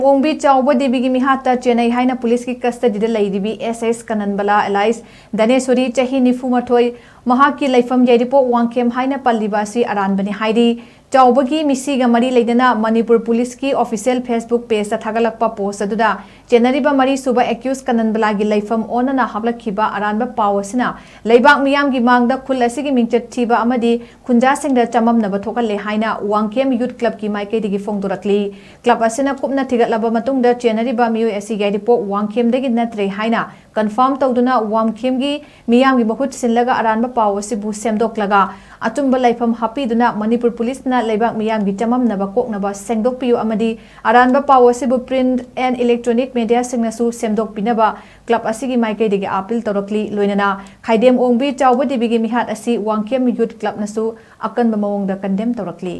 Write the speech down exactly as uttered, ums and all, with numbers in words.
ꯑꯣꯡꯕꯤ ꯆꯥꯎꯕ ꯗꯦꯕꯤꯒꯤ ꯃꯤꯍꯥꯠꯇ ꯆꯦꯟꯅꯩ ꯍꯥꯏꯅ ꯄꯨꯂꯤꯁꯀꯤ ꯀꯁꯇꯗꯤꯗ ꯂꯩꯔꯤꯕꯤ ꯑꯦꯁ ꯑꯦꯁ ꯀꯅꯟꯕꯂꯥ ꯑꯦꯂꯥꯏꯁ ꯙꯅꯦꯁꯣꯔꯤ, ꯆꯍꯤ ꯅꯤꯐꯨ ꯃꯥꯊꯣꯏ, ꯃꯍꯥꯛꯀꯤ ꯂꯩꯐꯝ ꯌꯥꯏꯔꯤꯄꯣꯛ ꯋꯥꯡꯈꯦꯝ ꯍꯥꯏꯅ ꯄꯜꯂꯤꯕ ꯑꯁꯤ ꯑꯔꯥꯟꯕꯅꯤ ꯍꯥꯏꯔꯤ꯫ ꯆꯥꯎꯕꯒꯤ ꯃꯤꯁꯤꯒ ꯃꯔꯤ ꯂꯩꯅꯅ ꯃꯅꯤꯄꯨꯔ ꯄꯨꯂꯤꯁꯀꯤ ꯑꯣꯐꯤꯁꯤꯌꯦꯜ ꯐꯦꯁꯕꯨꯛ ꯄꯦꯖꯇ ꯊꯥꯒꯠꯂꯛꯄ ꯄꯣꯁ ꯑꯗꯨꯗ ꯆꯦꯟꯅꯔꯤꯕ ꯃꯔꯤꯁꯨꯕ ꯑꯦꯀ꯭ꯌꯨꯁ ꯀꯅꯟꯕꯂꯥꯒꯤ ꯂꯩꯐꯝ ꯑꯣꯟꯅꯅ ꯍꯥꯞꯂꯛꯈꯤꯕ ꯑꯔꯥꯟꯕ ꯄꯥꯎ ꯑꯁꯤꯅ ꯂꯩꯕꯥꯛ ꯃꯤꯌꯥꯝꯒꯤ ꯃꯥꯡꯗ ꯈꯨꯜ ꯑꯁꯤꯒꯤ ꯃꯤꯡꯆꯠ ꯊꯤꯕ ꯑꯃꯗꯤ ꯈꯨꯟꯖꯥꯁꯤꯡꯗ ꯆꯃꯝꯅꯕ ꯊꯣꯛꯍꯜꯂꯦ ꯍꯥꯏꯅ ꯋꯥꯡꯈꯦꯝ ꯌꯨꯠ ꯀ꯭ꯂꯕꯀꯤ ꯃꯥꯏꯀꯩꯗꯒꯤ ꯐꯣꯡꯗꯣꯔꯛꯂꯤ꯫ ꯀ꯭ꯂꯕ ꯑꯁꯤꯅ ꯀꯨꯞꯅ ꯊꯤꯒꯠꯂꯕ ꯃꯇꯨꯡꯗ ꯆꯦꯟꯅꯔꯤꯕ ꯃꯤꯑꯣꯏ ꯑꯁꯤ ꯌꯥꯏꯔꯤꯄꯣꯛ ꯋꯥꯡꯈꯦꯝꯗꯒꯤ ꯅꯠꯇ꯭ꯔꯦ ꯍꯥꯏꯅ ꯀꯟꯐꯥꯔꯝ ꯇꯧꯗꯨꯅ ꯋꯥꯡꯈꯦꯝꯒꯤ ꯃꯤꯌꯥꯝꯒꯤ ꯃꯍꯨꯠ ꯁꯤꯜꯂꯒ ꯑꯔꯥꯟꯕ ꯄꯥꯎ ꯑꯁꯤꯕꯨ ꯁꯦꯝꯗꯣꯛꯂꯒ ꯑꯆꯨꯝꯕ ꯂꯩꯐꯝ ꯍꯥꯞꯄꯤꯗꯨꯅ ꯃꯅꯤꯄꯨꯔ ꯄꯨꯂꯤꯁꯅ ꯂꯩꯕꯥꯛ ꯃꯤꯌꯥꯝꯒꯤ ꯆꯃꯝꯅꯕ ꯀꯣꯛꯅꯕ ꯁꯦꯡꯗꯣꯛꯄꯤꯌꯨ ꯑꯃꯗꯤ ꯑꯔꯥꯟꯕ ꯄꯥꯎ ꯑꯁꯤꯕꯨ ꯄ꯭ꯔꯤꯟꯠ ꯑꯦꯟ ꯏꯂꯦꯛꯇ꯭ꯔꯣꯅꯤꯛ ꯃꯦꯗꯤꯌꯥꯁꯤꯡꯅꯁꯨ ꯁꯦꯝꯗꯣꯛꯄꯤꯅꯕ ꯀ꯭ꯂꯕ ꯑꯁꯤꯒꯤ ꯃꯥꯏꯀꯩꯗꯒꯤ ꯑꯥꯄꯤꯜ ꯇꯧꯔꯛꯂꯤ꯫ ꯂꯣꯏꯅꯅ ꯈꯥꯏꯗꯦꯝ ꯑꯣꯡꯕꯤ ꯆꯥꯎꯕ ꯗꯦꯕꯤꯒꯤ ꯃꯤꯍꯥꯠ ꯑꯁꯤ ꯋꯥꯡꯈꯦꯝ ꯌꯨꯠ ꯀ꯭ꯂꯕꯅꯁꯨ ꯑꯀꯟꯕ ꯃꯑꯣꯡꯗ ꯀꯟꯗꯦꯝ ꯇꯧꯔꯛꯂꯤ꯫